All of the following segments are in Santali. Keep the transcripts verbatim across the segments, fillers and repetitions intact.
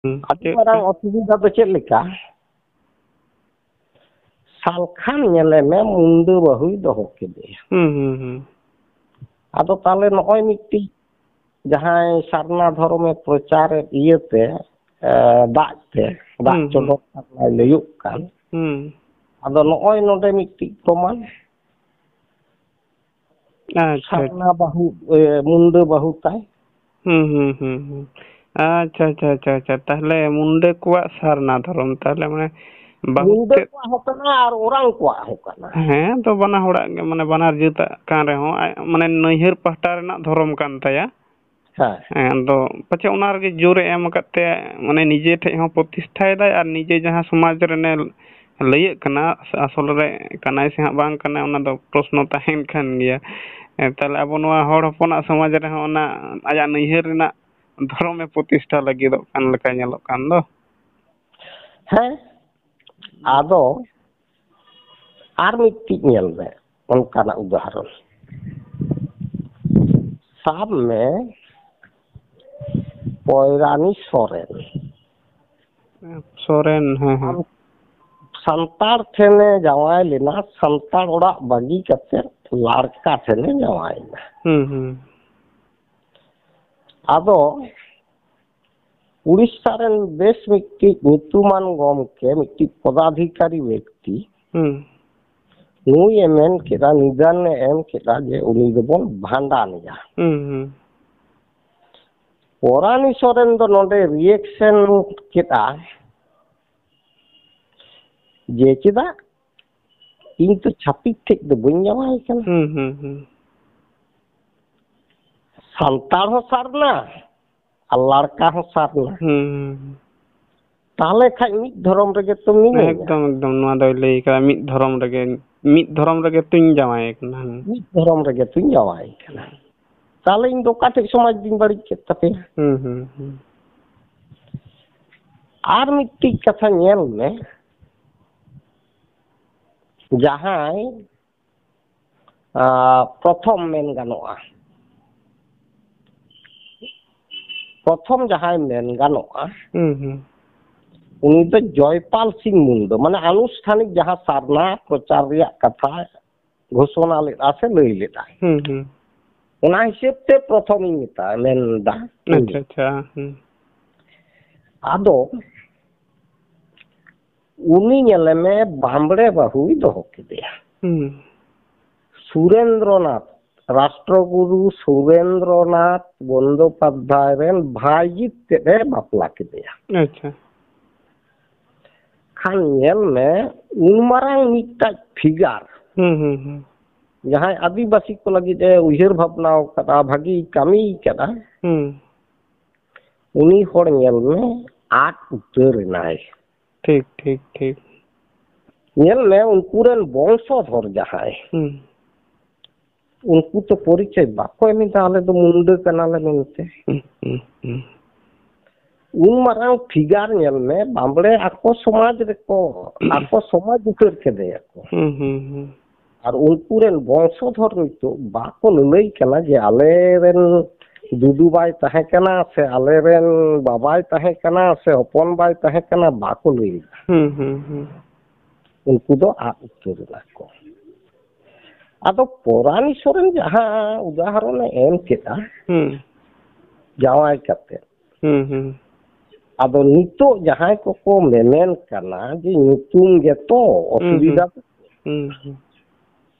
ᱦᱩᱸ᱾ ᱟᱹᱰᱤ ᱪᱮᱫ ᱢᱟᱨᱟᱝ ᱠᱚ? ᱚᱥᱩᱵᱤᱫᱷᱟ ᱫᱚ ᱪᱮᱫ ᱞᱮᱠᱟ? ᱥᱟᱞᱠᱷᱟᱱ ᱧᱮᱞᱮ ᱢᱮ, ᱢᱩᱱᱰᱟᱹ ᱵᱟᱹᱦᱩᱭ ᱫᱚᱦᱚ ᱠᱮᱫᱮᱭᱟ᱾ ᱦᱩᱸ, ᱦᱩᱸ, ᱦᱩᱸ᱾ ᱟᱫᱚ ᱛᱟᱦᱞᱮ ᱱᱚᱜᱼᱚᱭ ᱢᱤᱫᱴᱤᱡ ᱡᱟᱦᱟᱸᱭ ᱥᱟᱨᱱᱟ ᱫᱷᱚᱨᱚᱢᱮ ᱯᱨᱚᱪᱟᱨᱮᱫ ᱤᱭᱟᱹᱛᱮ, ᱮ, ᱫᱟᱜ ᱛᱮ, ᱫᱟᱜ ᱦᱩᱸ, ᱦᱩᱸ᱾ ᱪᱚᱰᱚᱨ ᱥᱟᱨᱱᱟᱭ ᱞᱟᱹᱭᱚᱜ ᱠᱟᱱ, ᱦᱩᱸ᱾ ᱟᱫᱚ ᱱᱚᱜᱼᱚᱭ ᱱᱚᱰᱮ ᱢᱤᱫᱴᱤᱡ ᱯᱨᱚᱢᱟᱱ᱾ ᱟᱪᱪᱷᱟ᱾ ᱥᱟᱨᱱᱟ ᱵᱟᱹᱦᱩ, ᱮ, ᱢᱩᱱᱰᱟᱹ ᱵᱟᱹᱦᱩ ᱛᱟᱭ᱾ ᱦᱩᱸ, ᱦᱩᱸ, ᱦᱩᱸ, ᱦᱩᱸ᱾ ᱟᱪᱪᱷᱟ, ᱟᱪᱪᱷᱟ, ᱟᱪᱪᱷᱟ, ᱟᱪᱪᱷᱟ᱾ ᱛᱟᱦᱞᱮ ᱢᱩᱱᱰᱟᱹ ᱠᱚᱣᱟᱜ ᱥᱟᱨᱱᱟ ᱫᱷᱚᱨᱚᱢ, ᱛᱟᱦᱞᱮ ᱢᱟᱱᱮ ᱵᱟᱹᱦᱩ ᱢᱩᱱᱰᱟᱹ ᱛᱮᱫ ᱠᱚᱣᱟᱜ ᱦᱚᱸ ᱠᱟᱱᱟ ᱟᱨ ᱚᱨᱟᱝ ᱠᱚᱣᱟᱜ ᱦᱚᱸ ᱠᱟᱱᱟ᱾ ᱦᱮᱸ, ᱛᱚ ᱵᱟᱱᱟ ᱦᱚᱲᱟᱜ ᱜᱮ, ᱢᱟᱱᱮ ᱵᱟᱱᱟᱨ ᱡᱟᱹᱛᱟᱜ ᱠᱟᱱ ᱨᱮᱦᱚᱸ, ᱟᱡ, ᱢᱟᱱᱮ ᱱᱟᱹᱭᱦᱟᱹᱨ ᱯᱟᱦᱴᱟ ᱨᱮᱱᱟᱜ ᱫᱷᱚᱨᱚᱢ ᱠᱟᱱ ᱛᱟᱭᱟ᱾ ᱦᱮᱸ᱾ ᱦᱮᱸ, ᱟᱫᱚ ᱯᱟᱪᱮ ᱚᱱᱟ ᱨᱮᱜᱮ ᱡᱳᱨᱮ ᱮᱢ ᱟᱠᱟᱫ ᱛᱮ, ᱢᱟᱱᱮ ᱱᱤᱡᱮ ᱴᱷᱮᱡ ᱦᱚᱸ ᱯᱨᱚᱛᱤᱥᱴᱷᱟᱭᱮᱫᱟᱭ ᱟᱨ ᱱᱤᱡᱮ ᱡᱟᱦᱟᱸ ᱥᱚᱢᱟᱡᱽ ᱨᱮᱱᱮ ᱞᱟᱹᱭᱟᱹᱜ ᱠᱟᱱᱟ, ᱟᱥᱚᱞ ᱨᱮ ᱠᱟᱱᱟᱭ ᱥᱮ ᱦᱟᱸᱜ ᱵᱟᱝ ᱠᱟᱱᱟᱭ, ᱚᱱᱟ ᱫᱚ ᱯᱨᱚᱥᱱᱚ ᱛᱟᱦᱮᱱ ᱠᱟᱱ ᱜᱮᱭᱟ᱾ ᱦᱮᱸ, ᱛᱟᱦᱞᱮ ᱟᱵᱚ ᱱᱚᱣᱟ ᱦᱚᱲ ᱦᱚᱯᱚᱱᱟᱜ ᱥᱚᱢᱟᱡᱽ ᱨᱮᱦᱚᱸ ᱚᱱᱟ ᱟᱡᱟᱜ ᱱᱟᱹᱭᱦᱟᱹᱨ ᱨᱮᱱᱟᱜ ᱫᱷᱚᱨᱚᱢᱮ ᱯᱨᱚᱛᱤᱥᱴᱷᱟ ᱞᱟᱹᱜᱤᱫᱚᱜ ᱠᱟᱱ ᱞᱮᱠᱟ ᱧᱮᱞᱚᱜ ᱠᱟᱱ ᱫᱚ᱾ ᱦᱮᱸ, ᱟᱫᱚ ᱟᱨ ᱢᱤᱫᱴᱤᱡ ᱧᱮᱞ ᱢᱮ, ᱚᱱᱠᱟᱱᱟᱜ ᱩᱫᱟᱦᱚᱨᱚᱱ᱾ ᱥᱟᱵ ᱢᱮ, ᱯᱚᱭᱨᱟᱱᱤ ᱥᱚᱨᱮᱱ᱾ ᱥᱚᱨᱮᱱ, ᱦᱮᱸ, ᱦᱮᱸ᱾ ᱥᱟᱱ-, ᱥᱟᱱᱛᱟᱲ ᱴᱷᱮᱱᱮ ᱡᱟᱶᱟᱭ ᱞᱮᱱᱟ, ᱥᱟᱱᱛᱟᱲ ᱚᱲᱟᱜ ᱵᱟᱹᱜᱤ ᱠᱟᱛᱮ ᱞᱟᱲᱠᱟ ᱴᱷᱮᱱᱮ ᱡᱟᱶᱟᱭᱮᱱᱟ᱾ ᱦᱩᱸ, ᱦᱩᱸ᱾ ᱟᱫᱚ ᱩᱲᱤᱥᱥᱟ ᱨᱮᱱ ᱵᱮᱥ ᱢᱤᱫᱴᱤᱡ ᱧᱩᱛᱩᱢᱟᱱ ᱜᱚᱢᱠᱮ, ᱢᱤᱫᱴᱤᱡ ᱯᱚᱫᱟᱫᱷᱤᱠᱟᱨᱤ ᱵᱮᱠᱛᱤ, ᱦᱩᱸ᱾ ᱱᱩᱭᱮ ᱢᱮᱱ ᱠᱮᱫᱟ, ᱱᱤᱫᱟᱱᱮ ᱮᱢ ᱠᱮᱫᱟ ᱡᱮ ᱩᱱᱤ ᱫᱚᱵᱚᱱ ᱵᱷᱟᱸᱰᱟᱱᱮᱭᱟ᱾ ᱦᱩᱸ, ᱦᱩᱸ᱾ ᱯᱚᱨᱟᱱᱤ ᱥᱚᱨᱮᱱ ᱫᱚ ᱱᱚᱰᱮ ᱨᱤᱭᱮᱠᱥᱚᱱ ᱠᱮᱫᱟ ᱡᱮ, ᱪᱮᱫᱟᱜ? ᱤᱧ ᱛᱚ ᱪᱷᱟᱹᱛᱤᱠ ᱴᱷᱮᱡ ᱫᱚ ᱵᱟᱹᱧ ᱡᱟᱶᱟᱭ ᱠᱟᱱᱟ᱾ ᱦᱩᱸ, ᱦᱩᱸ, ᱦᱩᱸ᱾ ᱥᱟᱱᱛᱟᱲ ᱦᱚᱸ ᱥᱟᱨᱱᱟ ᱟᱨ ᱞᱟᱲᱠᱟ ᱦᱚᱸ ᱥᱟᱨᱱᱟ᱾ ᱦᱩᱸ, ᱦᱩᱸ, ᱦᱩᱸ᱾ ᱛᱟᱦᱞᱮ ᱠᱷᱟᱡ ᱢᱤᱫ ᱫᱷᱚᱨᱚᱢ ᱨᱮᱜᱮ ᱛᱚ ᱢᱤᱱᱟᱹᱧᱟ᱾ ᱮᱠᱫᱚᱢ, ᱮᱠᱫᱚᱢ, ᱱᱚᱣᱟ ᱫᱚᱭ ᱞᱟᱹᱭ ᱠᱟᱫᱟ, ᱢᱤᱫ ᱫᱷᱚᱨᱚᱢ ᱨᱮᱜᱮ, ᱢᱤᱫ ᱫᱷᱚᱨᱚᱢ ᱨᱮᱜᱮ ᱛᱚᱧ ᱡᱟᱶᱟᱭ ᱠᱟᱱᱟ᱾ ᱦᱩᱸ᱾ ᱢᱤᱫ ᱫᱷᱚᱨᱚᱢ ᱨᱮᱜᱮ ᱛᱚᱧ ᱡᱟᱶᱟᱭ ᱠᱟᱱᱟ᱾ ᱛᱟᱦᱞᱮ ᱤᱧ ᱫᱚ ᱚᱠᱟ ᱴᱷᱮᱡ ᱥᱚᱢᱟᱡᱽ ᱫᱩᱧ ᱵᱟᱹᱲᱤᱡ ᱠᱮᱫ ᱛᱟᱯᱮᱭᱟ? ᱦᱩᱸ, ᱦᱩᱸ, ᱦᱩᱸ᱾ ᱟᱨ ᱢᱤᱫᱴᱤᱡ ᱠᱟᱛᱷᱟ ᱧᱮᱞ ᱢᱮ, ᱡᱟᱦᱟᱸᱭ, ᱟ, ᱯᱨᱚᱛᱷᱚᱢ ᱢᱮᱱ ᱜᱟᱱᱚᱜᱼᱟ, ᱯᱨᱚᱛᱷᱚᱢ ᱡᱟᱦᱟᱸᱭ ᱢᱮᱱ ᱜᱟᱱᱚᱜᱼᱟ, ᱦᱩᱸ, ᱦᱩᱸ᱾ ᱩᱱᱤ ᱫᱚ ᱡᱚᱭᱯᱟᱞ ᱥᱤᱝ ᱢᱩᱱᱰᱟᱹ, ᱢᱟᱱᱮ ᱟᱱᱩᱥᱴᱷᱟᱱᱤᱠ ᱡᱟᱦᱟᱸ ᱥᱟᱨᱱᱟ ᱯᱨᱚᱪᱟᱨ ᱨᱮᱭᱟᱜ ᱠᱟᱛᱷᱟ ᱜᱷᱳᱥᱚᱱᱟ ᱞᱮᱫᱟ ᱥᱮ ᱞᱟᱹᱭ ᱞᱮᱫᱟ᱾ ᱦᱩᱸ, ᱦᱩᱸ᱾ ᱚᱱᱟ ᱦᱤᱥᱟᱹᱵ ᱛᱮ ᱯᱨᱚᱛᱷᱚᱢᱤᱧ ᱢᱮᱛᱟ, ᱢᱮᱱ ᱮᱫᱟ᱾ ᱟᱪᱪᱷᱟ, ᱟᱪᱪᱷᱟ, ᱦᱩᱸ᱾ ᱟᱫᱚ ᱩᱱᱤ ᱧᱮᱞᱮ ᱢᱮ, ᱵᱟᱢᱵᱲᱮ ᱵᱟᱹᱦᱩᱭ ᱫᱚᱦᱚ ᱠᱮᱫᱮᱭᱟ᱾ ᱦᱩᱸ᱾ ᱥᱩᱨᱮᱱᱫᱨᱚᱱᱟᱛᱷ, ᱨᱟᱥᱴᱨᱚᱜᱩᱨᱩ ᱥᱩᱨᱮᱱᱫᱨᱚᱱᱟᱛᱷ ᱵᱚᱱᱫᱳᱯᱟᱫᱽᱫᱷᱟᱭ ᱨᱮᱱ ᱵᱷᱟᱭᱡᱤᱛ ᱛᱮᱫ ᱮ ᱵᱟᱯᱞᱟ ᱠᱮᱫᱮᱭᱟ᱾ ᱟᱪᱪᱷᱟ᱾ ᱠᱷᱟᱱ ᱧᱮᱞ ᱢᱮ, ᱩᱱ ᱢᱟᱨᱟᱝ ᱢᱤᱫᱴᱟᱝ ᱯᱷᱤᱜᱟᱨ, ᱦᱩᱸ, ᱦᱩᱸ, ᱦᱩᱸ᱾ ᱡᱟᱦᱟᱸᱭ ᱟᱹᱫᱤᱵᱟᱹᱥᱤ ᱠᱚ ᱞᱟᱹᱜᱤᱫ ᱮ ᱩᱭᱦᱟᱹᱨ ᱵᱷᱟᱵᱽᱱᱟ ᱟᱠᱟᱫᱟ, ᱵᱷᱟᱹᱜᱤ ᱠᱟᱹᱢᱤ ᱟᱠᱟᱫᱟ, ᱦᱩᱸ᱾ ᱩᱱᱤ ᱦᱚᱲ ᱧᱮᱞ ᱢᱮ, ᱟᱫ ᱩᱛᱟᱹᱨ ᱮᱱᱟᱭ᱾ ᱴᱷᱤᱠ, ᱴᱷᱤᱠ, ᱴᱷᱤᱠ᱾ ᱧᱮᱞ ᱢᱮ, ᱩᱱᱠᱩ ᱨᱮᱱ ᱵᱚᱝᱥᱚᱫᱷᱚᱨ ᱡᱟᱦᱟᱸᱭ, ᱦᱩᱸ᱾ ᱩᱱᱠᱩ ᱛᱚ ᱯᱚᱨᱤᱪᱚᱭ ᱵᱟᱠᱚ ᱮᱢ ᱮᱫᱟ, "ᱟᱞᱮ ᱫᱚ ᱢᱩᱱᱰᱟᱹ ᱠᱟᱱᱟᱞᱮ" ᱢᱮᱱᱛᱮ᱾ ᱦᱩᱸ, ᱦᱩᱸ, ᱦᱩᱸ᱾ ᱩᱱ ᱢᱟᱨᱟᱝ ᱯᱷᱤᱜᱟᱨ ᱧᱮᱞ ᱢᱮ, ᱵᱟᱢᱵᱲᱮ ᱟᱠᱚ ᱥᱚᱢᱟᱡᱽ ᱨᱮᱠᱚ, ᱟᱠᱚ ᱥᱚᱢᱟᱡᱽ ᱩᱛᱟᱹᱨ ᱠᱮᱫᱮᱭᱟᱠᱚ᱾ ᱦᱩᱸ, ᱦᱩᱸ, ᱦᱩᱸ᱾ ᱟᱨ ᱩᱱᱠᱩ ᱨᱮᱱ ᱵᱚᱝᱥᱚᱫᱷᱚᱨ ᱱᱤᱛᱚᱜ ᱵᱟᱠᱚ ᱞᱟᱹᱞᱟᱹᱭ ᱠᱟᱱᱟ ᱡᱮ ᱟᱞᱮ ᱨᱮᱱ ᱫᱩᱫᱩ ᱵᱟᱭ ᱛᱟᱦᱮᱸ ᱠᱟᱱᱟ ᱥᱮ ᱟᱞᱮ ᱨᱮᱱ ᱵᱟᱵᱟᱭ ᱛᱟᱦᱮᱸ ᱠᱟᱱᱟ ᱥᱮ ᱦᱚᱯᱚᱱ ᱵᱟᱭ ᱛᱟᱦᱮᱸ ᱠᱟᱱᱟ, ᱵᱟᱠᱚ ᱞᱟᱹᱭ ᱮᱫᱟ᱾ ᱦᱩᱸ, ᱦᱩᱸ, ᱦᱩᱸ᱾ ᱩᱱᱠᱩ ᱫᱚ ᱟᱫ ᱩᱛᱟᱹᱨ ᱮᱱᱟ ᱠᱚ᱾ ᱟᱫᱚ ᱯᱚᱨᱟᱱᱤ ᱥᱚᱨᱮᱱ ᱡᱟᱦᱟᱸ ᱩᱫᱟᱦᱚᱨᱚᱱᱮ ᱮᱢ ᱠᱮᱫᱟ, ᱦᱩᱸ᱾ ᱡᱟᱶᱟᱭ ᱠᱟᱛᱮ, ᱦᱩᱸ, ᱦᱩᱸ᱾ ᱟᱫᱚ ᱱᱤᱛᱚᱜ ᱡᱟᱦᱟᱸᱭ ᱠᱚᱠᱚ ᱢᱮᱢᱮᱱ ᱠᱟᱱᱟ ᱡᱮ ᱧᱩᱛᱩᱢ ᱜᱮᱛᱚ ᱚᱥᱩᱵᱤᱫᱷᱟ, ᱦᱩᱸ, ᱦᱩᱸ᱾ ᱦᱩᱸ, ᱦᱩᱸ᱾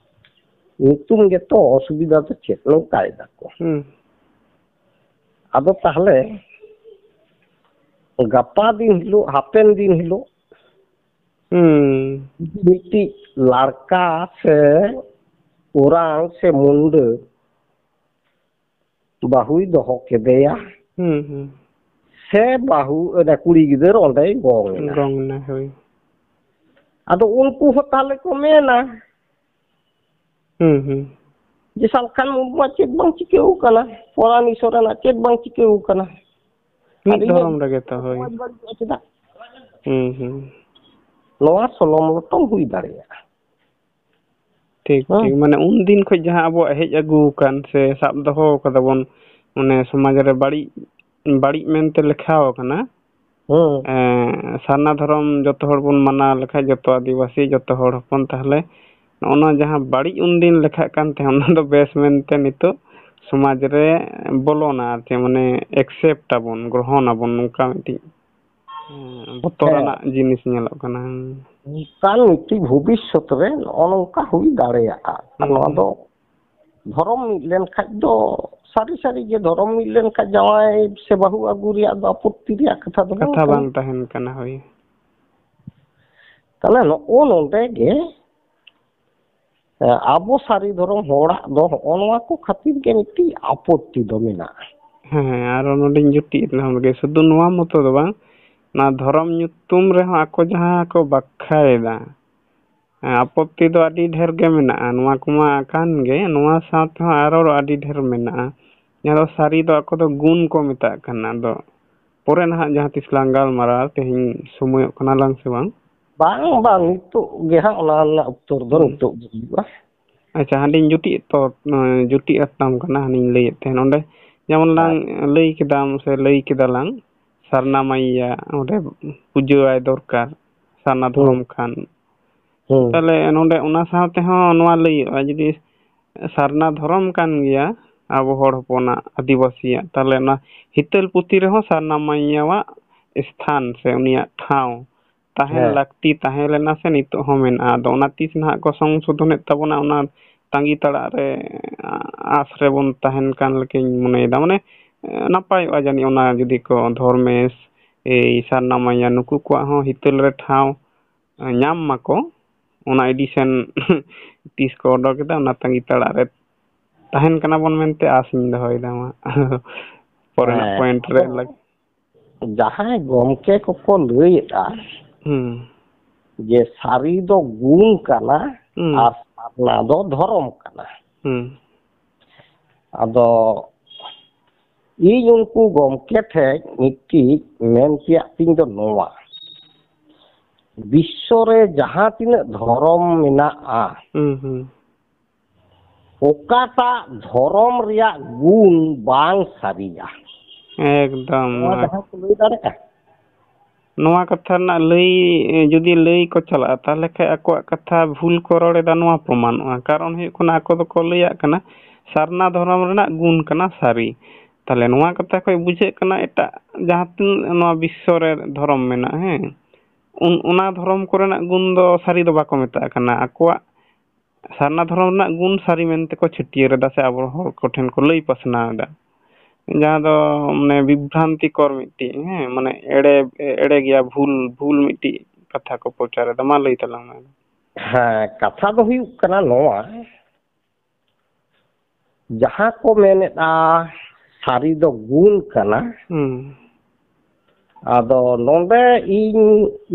ᱧᱩᱛᱩᱢ ᱜᱮᱛᱚ ᱚᱥᱩᱵᱤᱫᱷᱟ ᱫᱚ ᱪᱮᱫ, ᱱᱚᱝᱠᱟᱭ ᱫᱟᱠᱚ᱾ ᱦᱩᱸ᱾ ᱟᱫᱚ ᱛᱟᱦᱞᱮ ᱜᱟᱯᱟ ᱫᱤᱱ ᱦᱤᱞᱳᱜ, ᱦᱟᱯᱮᱱ ᱫᱤᱱ ᱦᱤᱞᱳᱜ, ᱦᱩᱸ᱾ ᱢᱤᱫᱴᱤᱡ ᱞᱟᱲᱠᱟ ᱥᱮ ᱳᱨᱟᱝ ᱥᱮ ᱢᱩᱱᱰᱟᱹ ᱵᱟᱹᱦᱩᱭ ᱫᱚᱦᱚ ᱠᱮᱫᱮᱭᱟ᱾ ᱦᱩᱸ, ᱦᱩᱸ᱾ ᱥᱮ ᱵᱟᱹᱦᱩ, ᱚᱱᱟ ᱠᱩᱲᱤ ᱜᱤᱫᱟᱹᱨ ᱚᱸᱰᱮᱭ ᱜᱚᱝ ᱮᱱᱟ᱾ ᱜᱚᱝ ᱮᱱᱟ, ᱦᱳᱭ᱾ ᱟᱫᱚ ᱩᱱᱠᱩ ᱦᱚᱸ ᱛᱟᱦᱞᱮ ᱠᱚ ᱢᱮᱱᱟ, ᱦᱩᱸ, ᱦᱩᱸ᱾ ᱡᱮ ᱥᱟᱞᱠᱷᱟᱱ ᱢᱩᱨᱢᱩᱣᱟᱜ ᱪᱮᱫ ᱵᱟᱝ ᱪᱤᱠᱟᱹᱣ ᱠᱟᱱᱟ, ᱯᱚᱨᱟᱱᱤ ᱥᱚᱨᱮᱱᱟᱜ ᱪᱮᱫ ᱵᱟᱝ ᱪᱤᱠᱟᱹᱣ ᱠᱟᱱᱟ᱾ ᱢᱤᱫ ᱟᱨ ᱤᱧᱟᱹᱜ ᱫᱷᱚᱨᱚᱢ ᱨᱮᱜᱮ ᱛᱚ, ᱦᱳᱭ᱾ ᱥᱚᱢᱟᱡᱽ ᱵᱟᱹᱲᱤᱡᱚᱜᱼᱟ ᱪᱮᱫᱟᱜ? ᱦᱩᱸ, ᱦᱩᱸ᱾ ᱱᱚᱣᱟ ᱥᱚᱞᱚᱢ ᱞᱚᱴᱚᱢ ᱦᱩᱭ ᱫᱟᱲᱮᱭᱟᱜᱼᱟ᱾ ᱴᱷᱤᱠ, ᱦᱮᱸ᱾ ᱴᱷᱤᱠ᱾ ᱢᱟᱱᱮ ᱩᱱ ᱫᱤᱱ ᱠᱷᱚᱡ ᱡᱟᱦᱟᱸ ᱟᱵᱚᱣᱟᱜ ᱦᱮᱡ ᱟᱹᱜᱩ ᱟᱠᱟᱱ ᱥᱮ ᱥᱟᱵ ᱫᱚᱦᱚ ᱠᱟᱫᱟ ᱵᱚᱱ, ᱢᱟᱱᱮ ᱥᱚᱢᱟᱡᱽ ᱨᱮ ᱵᱟᱹᱲᱤᱡ ᱵᱟᱹᱲᱤᱡ ᱢᱮᱱᱛᱮ ᱞᱮᱠᱷᱟᱣ ᱟᱠᱟᱱᱟ᱾ ᱦᱩᱸ᱾ ᱮᱸ, ᱥᱟᱨᱱᱟ ᱫᱷᱚᱨᱚᱢ ᱡᱚᱛᱚ ᱦᱚᱲ ᱵᱚᱱ ᱢᱟᱱᱟᱣ ᱞᱮᱠᱷᱟᱡ, ᱡᱚᱛᱚ ᱟᱹᱫᱤᱵᱟᱹᱥᱤ, ᱡᱚᱛᱚ ᱦᱚᱲ ᱦᱚᱯᱚᱱ, ᱛᱟᱦᱞᱮ ᱱᱚᱜᱼᱚ ᱱᱚᱣᱟ ᱡᱟᱦᱟᱸ ᱵᱟᱹᱲᱤᱡ ᱩᱱᱫᱤᱱ ᱞᱮᱠᱷᱟᱜ ᱠᱟᱱ ᱛᱟᱦᱮᱸ, ᱚᱱᱟ ᱫᱚ ᱵᱮᱥ ᱢᱮᱱᱛᱮ ᱱᱤᱛᱚᱜ ᱥᱚᱢᱟᱡᱽ ᱨᱮ ᱵᱚᱞᱚᱱᱟ, ᱟᱨ ᱪᱮᱫ, ᱢᱟᱱᱮ, accept ᱟᱵᱚᱱ, ᱜᱨᱚᱦᱚᱱ ᱟᱵᱚᱱ, ᱱᱚᱝᱠᱟ ᱢᱤᱫᱴᱤᱡ, ᱦᱮᱸ, ᱵᱚᱛᱚᱨ ᱦᱮᱸ᱾ ᱟᱱᱟᱜ ᱡᱤᱱᱤᱥ ᱧᱮᱞᱚᱜ ᱠᱟᱱᱟ᱾ ᱚᱱᱠᱟᱱ ᱢᱤᱫᱴᱤᱡ ᱵᱷᱚᱵᱤᱥᱥᱚᱛ ᱨᱮ ᱱᱚᱜᱼᱚ ᱱᱚᱝᱠᱟ ᱦᱩᱭ ᱫᱟᱲᱮᱭᱟᱜᱼᱟ᱾ ᱟᱨ ᱦᱩᱸ, ᱱᱚᱣᱟ ᱦᱩᱸ᱾ ᱫᱚ ᱫᱷᱚᱨᱚᱢ ᱢᱤᱫ ᱞᱮᱱᱠᱷᱟᱡ ᱫᱚ, ᱥᱟᱹᱨᱤ ᱥᱟᱹᱨᱤ ᱜᱮ ᱫᱷᱚᱨᱚᱢ ᱢᱤᱫ ᱞᱮᱱᱠᱷᱟᱡ ᱡᱟᱶᱟᱭ ᱥᱮ ᱵᱟᱹᱦᱩ ᱟᱹᱜᱩ ᱨᱮᱭᱟᱜ ᱫᱚ ᱟᱯᱚᱛᱛᱤ ᱨᱮᱭᱟᱜ ᱠᱟᱛᱷᱟ ᱫᱚ ᱵᱟᱝ ᱠᱟᱛᱷᱟ ᱠᱟᱱᱟ᱾ ᱵᱟᱝ ᱛᱟᱦᱮᱱ ᱠᱟᱱᱟ, ᱦᱳᱭ᱾ ᱛᱟᱦᱞᱮ ᱱᱚᱜᱼᱚ ᱱᱚᱰᱮ ᱜᱮ, ᱮ, ᱟᱵᱚ ᱥᱟᱹᱨᱤ ᱫᱷᱚᱨᱚᱢ ᱦᱚᱲᱟᱜ ᱫᱚ ᱦᱚᱸᱜᱼᱚ ᱱᱚᱣᱟ ᱠᱚ ᱠᱷᱟᱹᱛᱤᱨ ᱜᱮ ᱢᱤᱫᱴᱤᱡ ᱟᱯᱚᱛᱛᱤ ᱫᱚ ᱢᱮᱱᱟᱜᱼᱟ᱾ ᱦᱮᱸ, ᱟᱨᱚ ᱱᱚᱰᱮᱧ ᱡᱩᱴᱤᱡ ᱮᱫ ᱞᱮᱠᱷᱟᱱ ᱜᱮ, ᱥᱩᱫᱷᱩ ᱱᱚᱣᱟ ᱢᱚᱛᱚ ᱫᱚ ᱵᱟᱝ, ᱚᱱᱟ ᱫᱷᱚᱨᱚᱢ ᱧᱩᱛᱩᱢ ᱨᱮᱦᱚᱸ ᱟᱠᱚ ᱡᱟᱦᱟᱸ ᱠᱚ ᱵᱟᱠᱷᱟᱭᱮᱫᱟ, ᱦᱮᱸ, ᱟᱯᱚᱛᱛᱤ ᱫᱚ ᱟᱹᱰᱤ ᱰᱷᱮᱨ ᱜᱮ ᱢᱮᱱᱟᱜᱼᱟ᱾ ᱱᱚᱣᱟ ᱠᱚᱢᱟ ᱟᱠᱟᱱ ᱜᱮ, ᱱᱚᱣᱟ ᱥᱟᱶ ᱛᱮᱦᱚᱸ ᱟᱨᱚ ᱟᱹᱰᱤ ᱰᱷᱮᱨ ᱢᱮᱱᱟᱜᱼᱟ᱾ ᱡᱟᱦᱟᱸ ᱫᱚ ᱥᱟᱹᱨᱤ ᱫᱚ ᱟᱠᱚ ᱫᱚ ᱜᱩᱱ ᱠᱚ ᱢᱮᱛᱟᱜ ᱠᱟᱱᱟ᱾ ᱟᱫᱚ ᱯᱚᱨᱮ ᱱᱟᱦᱟᱜ ᱡᱟᱦᱟᱸ ᱛᱤᱥ ᱞᱟᱝ ᱜᱟᱞᱢᱟᱨᱟᱜᱼᱟ, ᱛᱮᱦᱮᱧ ᱥᱚᱢᱚᱭᱚᱜ ᱠᱟᱱᱟ ᱞᱟᱝ ᱥᱮ ᱵᱟᱝ? ᱵᱟᱝ, ᱵᱟᱝ, ᱱᱤᱛᱚᱜ ᱜᱮ ᱦᱟᱸᱜ ᱚᱱᱟ ᱨᱮᱱᱟᱜ ᱩᱛᱛᱚᱨ ᱫᱚ ᱦᱩᱸ᱾ ᱱᱤᱛᱚᱜ ᱜᱮ ᱦᱩᱭᱩᱜᱼᱟ᱾ ᱟᱪᱪᱷᱟ, ᱦᱟᱸᱰᱮᱧ ᱡᱩᱴᱤᱡ ᱛᱚ, ᱡᱩᱴᱤᱡ ᱟᱛᱟᱢ ᱠᱟᱱᱟ, ᱦᱟᱱᱮᱧ ᱞᱟᱹᱭᱮᱫ ᱛᱟᱦᱮᱸᱱ᱾ ᱚᱸᱰᱮ ᱡᱮᱢᱚᱱ ᱞᱟᱝ ᱦᱮᱸ᱾ ᱞᱟᱹᱭ ᱠᱮᱫᱟᱢ ᱥᱮ ᱞᱟᱹᱭ ᱠᱮᱫᱟ ᱞᱟᱝ, ᱥᱟᱨᱱᱟ ᱢᱟᱭᱭᱟ ᱚᱸᱰᱮ ᱯᱩᱡᱟᱹᱣᱟᱭ ᱫᱚᱨᱠᱟᱨ, ᱥᱟᱨᱱᱟ ᱦᱩᱸ᱾ ᱫᱷᱚᱨᱚᱢ ᱠᱷᱟᱱ᱾ ᱦᱩᱸ᱾ ᱛᱟᱦᱞᱮ ᱱᱚᱰᱮ ᱚᱱᱟ ᱥᱟᱶ ᱛᱮᱦᱚᱸ ᱱᱚᱣᱟ ᱞᱟᱹᱭᱚᱜᱼᱟ, ᱡᱩᱫᱤ ᱥᱟᱨᱱᱟ ᱫᱷᱚᱨᱚᱢ ᱠᱟᱱ ᱜᱮᱭᱟ ᱟᱵᱚ ᱦᱚᱲ ᱦᱚᱯᱚᱱᱟᱜ, ᱟᱹᱫᱤᱵᱟᱹᱥᱤᱭᱟᱜ, ᱛᱟᱦᱞᱮ ᱚᱱᱟ ᱦᱤᱛᱟᱹᱞ ᱯᱩᱛᱷᱤ ᱨᱮᱦᱚᱸ ᱥᱟᱨᱱᱟ ᱢᱟᱭᱭᱟᱣᱟᱜ ᱥᱛᱷᱟᱱ ᱥᱮ ᱩᱱᱤᱭᱟᱜ ᱴᱷᱟᱶ ᱛᱟᱦᱮᱱ ᱦᱮᱸ᱾ ᱞᱟᱹᱠᱛᱤ ᱛᱟᱦᱮᱸ ᱞᱮᱱᱟ ᱥᱮ ᱱᱤᱛᱚᱜ ᱦᱚᱸ ᱢᱮᱱᱟᱜᱼᱟ᱾ ᱟᱫᱚ ᱚᱱᱟ ᱛᱤᱥ ᱱᱟᱦᱟᱜ ᱠᱚ ᱥᱚᱝᱥᱳᱫᱷᱚᱱᱮᱫ ᱛᱟᱵᱚᱱᱟ, ᱚᱱᱟ ᱛᱟᱺᱜᱤ ᱛᱟᱲᱟᱜ ᱨᱮ, ᱟᱸᱥ ᱨᱮᱵᱚᱱ ᱛᱟᱦᱮᱱ ᱠᱟᱱ ᱞᱮᱠᱟᱧ ᱢᱚᱱᱮᱭᱮᱫᱟ᱾ ᱢᱟᱱᱮ, ᱱᱟᱯᱟᱭᱚᱜᱼᱟ ᱡᱟᱹᱱᱤᱡ ᱚᱱᱟ ᱡᱩᱫᱤ ᱠᱚ ᱫᱷᱚᱨᱢᱮᱥ, ᱮᱭ ᱥᱟᱨᱱᱟ ᱢᱟᱭᱭᱟ, ᱱᱩᱠᱩ ᱠᱚᱣᱟᱜ ᱦᱚᱸ ᱦᱤᱛᱟᱹᱞ ᱨᱮ ᱴᱷᱟᱶ ᱧᱟᱢ ᱢᱟᱠᱚ, ᱚᱱᱟ ᱮᱰᱤᱥᱚᱱ ᱛᱤᱥ ᱠᱚ ᱚᱰᱚᱠ ᱮᱫᱟ, ᱚᱱᱟ ᱛᱟᱺᱜᱤ ᱛᱟᱲᱟᱜ ᱨᱮ ᱛᱟᱦᱮᱱ ᱠᱟᱱᱟ ᱵᱚᱱ ᱢᱮᱱᱛᱮ ᱟᱥ ᱤᱧ ᱫᱚᱦᱚᱭᱮᱫᱟ᱾ ᱢᱟ ᱯᱚᱨᱮᱱᱟᱜ ᱦᱮᱸ, ᱯᱚᱭᱮᱱᱴ ᱨᱮ ᱟᱫᱚ ᱞᱟᱜ- ᱡᱟᱦᱟᱸᱭ ᱜᱚᱢᱠᱮ ᱠᱚᱠᱚ ᱞᱟᱹᱭᱮᱫᱼᱟ ᱦᱩᱸ᱾ ᱡᱮ ᱥᱟᱹᱨᱤ ᱫᱚ ᱜᱩᱱ ᱠᱟᱱᱟ ᱦᱩᱸ᱾ ᱟᱨ ᱥᱟᱨᱱᱟ ᱫᱚ ᱫᱷᱚᱨᱚᱢ ᱠᱟᱱᱟ᱾ ᱦᱩᱸ᱾ ᱟᱫᱚ ᱤᱧ ᱩᱱᱠᱩ ᱜᱚᱢᱠᱮ ᱴᱷᱮᱡ ᱢᱤᱫᱴᱤᱡ ᱢᱮᱱ ᱛᱮᱭᱟᱜ ᱛᱤᱧ ᱫᱚ ᱱᱚᱣᱟ, ᱵᱤᱥᱥᱚ ᱨᱮ ᱡᱟᱦᱟᱸ ᱛᱤᱱᱟᱹᱜ ᱫᱷᱚᱨᱚᱢ ᱢᱮᱱᱟᱜᱼᱟ, ᱦᱩᱸ, ᱦᱩᱸ᱾ ᱚᱠᱟᱴᱟᱜ ᱫᱷᱚᱨᱚᱢ ᱨᱮᱭᱟᱜ ᱜᱩᱱ ᱵᱟᱝ ᱥᱟᱹᱨᱤᱭᱟ? ᱮᱠᱫᱚᱢ ᱱᱚᱣᱟ ᱱᱚᱣᱟ ᱡᱟᱦᱟᱸ ᱠᱚ ᱞᱟᱹᱭ ᱫᱟᱲᱮᱭᱟᱜᱼᱟ᱾ ᱱᱚᱣᱟ ᱠᱟᱛᱷᱟ ᱨᱮᱱᱟᱜ ᱞᱟᱹᱭ, ᱮ, ᱡᱩᱫᱤ ᱞᱟᱹᱭ ᱠᱚ ᱪᱟᱞᱟᱜᱼᱟ, ᱛᱟᱦᱚᱞᱮ ᱠᱷᱟᱱ ᱟᱠᱚᱣᱟᱜ ᱠᱟᱛᱷᱟ ᱵᱷᱩᱞ ᱠᱚ ᱨᱚᱲ ᱮᱫᱟ, ᱱᱚᱣᱟ ᱯᱨᱚᱢᱟᱱᱚᱜᱼᱟ᱾ ᱠᱟᱨᱚᱱ ᱦᱩᱭᱩᱜ ᱠᱟᱱᱟ, ᱟᱠᱚ ᱫᱚᱠᱚ ᱞᱟᱹᱭᱟᱜ ᱠᱟᱱᱟ ᱥᱟᱨᱱᱟ ᱫᱷᱚᱨᱚᱢ ᱨᱮᱱᱟᱜ ᱜᱩᱱ ᱠᱟᱱᱟ ᱥᱟᱹᱨᱤ᱾ ᱛᱟᱦᱚᱞᱮ ᱱᱚᱣᱟ ᱠᱟᱛᱷᱟ ᱠᱷᱚᱱ ᱵᱩᱡᱷᱟᱹᱜ ᱠᱟᱱᱟ, ᱮᱴᱟᱜ ᱡᱟᱦᱟᱸ ᱛᱤᱱᱟᱹᱜ ᱱᱚᱣᱟ ᱵᱤᱥᱥᱚ ᱨᱮ ᱫᱷᱚᱨᱚᱢ ᱢᱮᱱᱟᱜᱼᱟ, ᱦᱮᱸ, ᱩᱱ-, ᱚᱱᱟ ᱫᱷᱚᱨᱚᱢ ᱠᱚᱨᱮᱱᱟᱜ ᱜᱩᱱ ᱫᱚ ᱥᱟᱹᱨᱤ ᱫᱚ ᱵᱟᱠᱚ ᱢᱮᱛᱟᱜ ᱠᱟᱱᱟ᱾ ᱟᱠᱚᱣᱟᱜ ᱥᱟᱨᱱᱟ ᱫᱷᱚᱨᱚᱢ ᱨᱮᱱᱟᱜ ᱜᱩᱱ ᱥᱟᱹᱨᱤ ᱢᱮᱱᱛᱮ ᱠᱚ ᱪᱷᱟᱹᱴᱭᱟᱹᱨ ᱮᱫᱟ ᱥᱮ ᱟᱵᱚ ᱦᱚᱲ ᱠᱚᱴᱷᱮᱱ ᱠᱚ ᱞᱟᱹᱭ ᱯᱟᱥᱱᱟᱣ ᱮᱫᱟ, ᱡᱟᱦᱟᱸ ᱫᱚ ᱢᱟᱱᱮ ᱵᱤᱵᱷᱨᱟᱱᱛᱤᱠᱚᱨ ᱢᱤᱫᱴᱤᱡ, ᱦᱮᱸ, ᱢᱟᱱᱮ ᱮᱲᱮ, ᱮᱲᱮ ᱜᱮᱭᱟ, ᱵᱷᱩᱞ, ᱵᱷᱩᱞ ᱢᱤᱫᱴᱤᱡ ᱠᱟᱛᱷᱟ ᱠᱚ ᱯᱨᱚᱪᱟᱨ ᱮᱫᱟ᱾ ᱢᱟ ᱞᱟᱹᱭ ᱛᱟᱞᱟᱝ ᱢᱮ᱾ ᱦᱮᱸ, ᱠᱟᱛᱷᱟ ᱫᱚ ᱦᱩᱭᱩᱜ ᱠᱟᱱᱟ ᱱᱚᱣᱟ, ᱡᱟᱦᱟᱸ ᱠᱚ ᱢᱮᱱᱮᱫᱼᱟ ᱥᱟᱹᱨᱤ ᱫᱚ ᱜᱩᱱ ᱠᱟᱱᱟ᱾ ᱦᱩᱸ᱾ ᱟᱫᱚ ᱱᱚᱰᱮ ᱤᱧ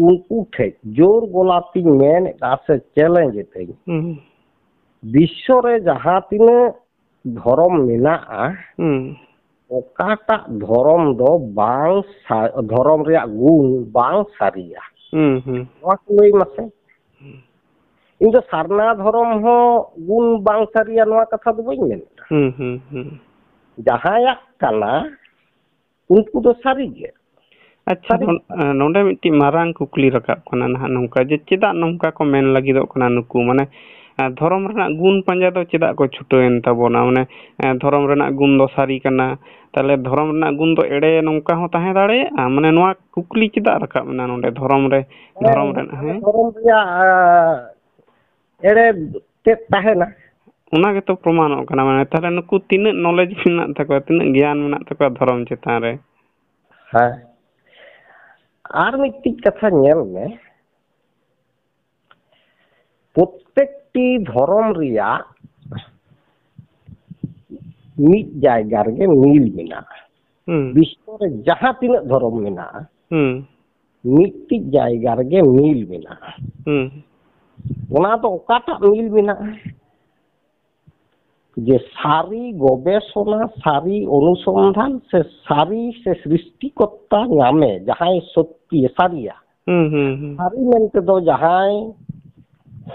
ᱩᱱᱠᱩ ᱴᱷᱮᱡ ᱡᱳᱨ ᱜᱚᱞᱟ ᱛᱤᱧ ᱢᱮᱱᱮᱫᱼᱟ ᱥᱮ ᱪᱮᱞᱮᱧᱡᱽ ᱮᱫᱟᱹᱧ, ᱦᱩᱸ᱾ ᱵᱤᱥᱥᱚ ᱨᱮ ᱡᱟᱦᱟᱸ ᱛᱤᱱᱟᱹᱜ ᱫᱷᱚᱨᱚᱢ ᱢᱮᱱᱟᱜᱼᱟ, ᱦᱩᱸ᱾ ᱚᱠᱟᱴᱟᱜ ᱫᱷᱚᱨᱚᱢ ᱫᱚ ᱵᱟᱝ ᱥᱟ-, ᱫᱷᱚᱨᱚᱢ ᱨᱮᱭᱟᱜ ᱜᱩᱱ ᱵᱟᱝ ᱥᱟᱹᱨᱤᱭᱟ? ᱦᱩᱸ, ᱦᱩᱸ᱾ ᱱᱚᱣᱟ ᱠᱚ ᱞᱟᱹᱭ ᱢᱟᱥᱮ᱾ ᱤᱧ ᱫᱚ ᱥᱟᱨᱱᱟ ᱫᱷᱚᱨᱚᱢ ᱦᱚᱸ ᱜᱩᱱ ᱵᱟᱝ ᱥᱟᱹᱨᱤᱭᱟ ᱱᱚᱣᱟ ᱠᱟᱛᱷᱟ ᱫᱚ ᱵᱟᱹᱧ ᱢᱮᱱ ᱮᱫᱟ᱾ ᱦᱩᱸ, ᱦᱩᱸ, ᱦᱩᱸ᱾ ᱡᱟᱦᱟᱸᱭᱟᱜ ᱠᱟᱱᱟ, ᱩᱱᱠᱩ ᱫᱚ ᱥᱟᱹᱨᱤ ᱜᱮ᱾ ᱟᱪᱪᱷᱟ, ᱥᱟᱹᱨᱤ ᱱᱚ-, ᱱᱚᱰᱮ ᱢᱤᱫᱴᱤᱡ ᱢᱟᱨᱟᱝ ᱠᱩᱠᱞᱤ ᱨᱟᱠᱟᱵ ᱠᱟᱱᱟ ᱱᱟᱦᱟᱜ ᱱᱚᱝᱠᱟ ᱡᱮ, ᱪᱮᱫᱟᱜ ᱱᱚᱝᱠᱟ ᱠᱚ ᱢᱮᱱ ᱞᱟᱹᱜᱤᱫᱚᱜ ᱠᱟᱱᱟ ᱱᱩᱠᱩ? ᱢᱟᱱᱮ, ᱮ, ᱫᱷᱚᱨᱚᱢ ᱨᱮᱱᱟᱜ ᱜᱩᱱ ᱯᱟᱸᱡᱟ ᱫᱚ ᱪᱮᱫᱟᱜ ᱠᱚ ᱪᱷᱩᱴᱟᱹᱣᱮᱱ ᱛᱟᱵᱚᱱᱟ? ᱢᱟᱱᱮ, ᱮ, ᱫᱷᱚᱨᱚᱢ ᱨᱮᱱᱟᱜ ᱜᱩᱱ ᱫᱚ ᱥᱟᱹᱨᱤ ᱠᱟᱱᱟ, ᱛᱟᱦᱞᱮ ᱫᱷᱚᱨᱚᱢ ᱨᱮᱱᱟᱜ ᱜᱩᱱ ᱫᱚ ᱮᱲᱮ ᱱᱚᱝᱠᱟ ᱦᱚᱸ ᱛᱟᱦᱮᱸ ᱫᱟᱲᱮᱭᱟᱜᱼᱟ? ᱢᱟᱱᱮ, ᱱᱚᱣᱟ ᱠᱩᱠᱞᱤ ᱪᱮᱫᱟᱜ ᱨᱟᱠᱟᱵ ᱮᱱᱟ ᱱᱚᱰᱮ ᱫᱷᱚᱨᱚᱢ ᱨᱮ, ᱦᱮᱸ, ᱫᱷᱚᱨᱚᱢ ᱨᱮᱱᱟᱜ, ᱦᱮᱸ? ᱫᱷᱚᱨᱚᱢ ᱨᱮᱭᱟᱜ, ᱟ, ᱮᱲᱮ ᱛᱮᱫ ᱛᱟᱦᱮᱱᱟ᱾ ᱚᱱᱟ ᱜᱮᱛᱚ ᱯᱨᱚᱢᱟᱱᱚᱜ ᱠᱟᱱᱟ, ᱢᱟᱱᱮ, ᱛᱟᱦᱞᱮ ᱱᱩᱠᱩ ᱛᱤᱱᱟᱹᱜ knowledge ᱢᱮᱱᱟᱜ ᱛᱟᱠᱚᱣᱟ, ᱛᱤᱱᱟᱹᱜ ᱜᱮᱭᱟᱱ ᱢᱮᱱᱟᱜ ᱛᱟᱠᱚᱣᱟ ᱫᱷᱚᱨᱚᱢ ᱪᱮᱛᱟᱱ ᱨᱮ? ᱦᱮᱸ᱾ ᱟᱨ ᱢᱤᱫᱴᱤᱡ ᱠᱟᱛᱷᱟ ᱧᱮᱞ ᱢᱮ, ᱯᱨᱚᱛᱮᱠᱴᱤ ᱫᱷᱚᱨᱚᱢ ᱨᱮᱭᱟᱜ ᱢᱤᱫ ᱡᱟᱭᱜᱟ ᱨᱮᱜᱮ ᱢᱤᱞ ᱢᱮᱱᱟᱜᱼᱟ᱾ ᱦᱩᱸ᱾ ᱵᱤᱥᱥᱚ ᱨᱮ ᱡᱟᱦᱟᱸ ᱛᱤᱱᱟᱹᱜ ᱫᱷᱚᱨᱚᱢ ᱢᱮᱱᱟᱜᱼᱟ, ᱦᱩᱸ᱾ ᱢᱤᱫᱴᱤᱡ ᱡᱟᱭᱜᱟ ᱨᱮᱜᱮ ᱢᱤᱞ ᱢᱮᱱᱟᱜᱼᱟ᱾ ᱦᱩᱸ᱾ ᱚᱱᱟ ᱫᱚ ᱚᱠᱟᱴᱟᱜ ᱢᱤᱞ ᱢᱮᱱᱟᱜᱼᱟ? ᱡᱮ ᱥᱟᱹᱨᱤ ᱜᱚᱵᱮᱥᱚᱱᱟ, ᱥᱟᱹᱨᱤ ᱚᱱᱩᱥᱚᱱᱫᱷᱟᱱ ᱥᱮ ᱥᱟᱹᱨᱤ ᱥᱮ ᱥᱨᱤᱥᱴᱤᱠᱚᱨᱛᱟ ᱧᱟᱢᱮ, ᱡᱟᱦᱟᱸᱭ ᱥᱚᱛᱭᱚ ᱥᱟᱹᱨᱤᱭᱟ, ᱦᱩᱸ, ᱦᱩᱸ, ᱦᱩᱸ᱾ ᱥᱟᱹᱨᱤ ᱢᱮᱱᱛᱮ ᱫᱚ ᱡᱟᱦᱟᱸᱭ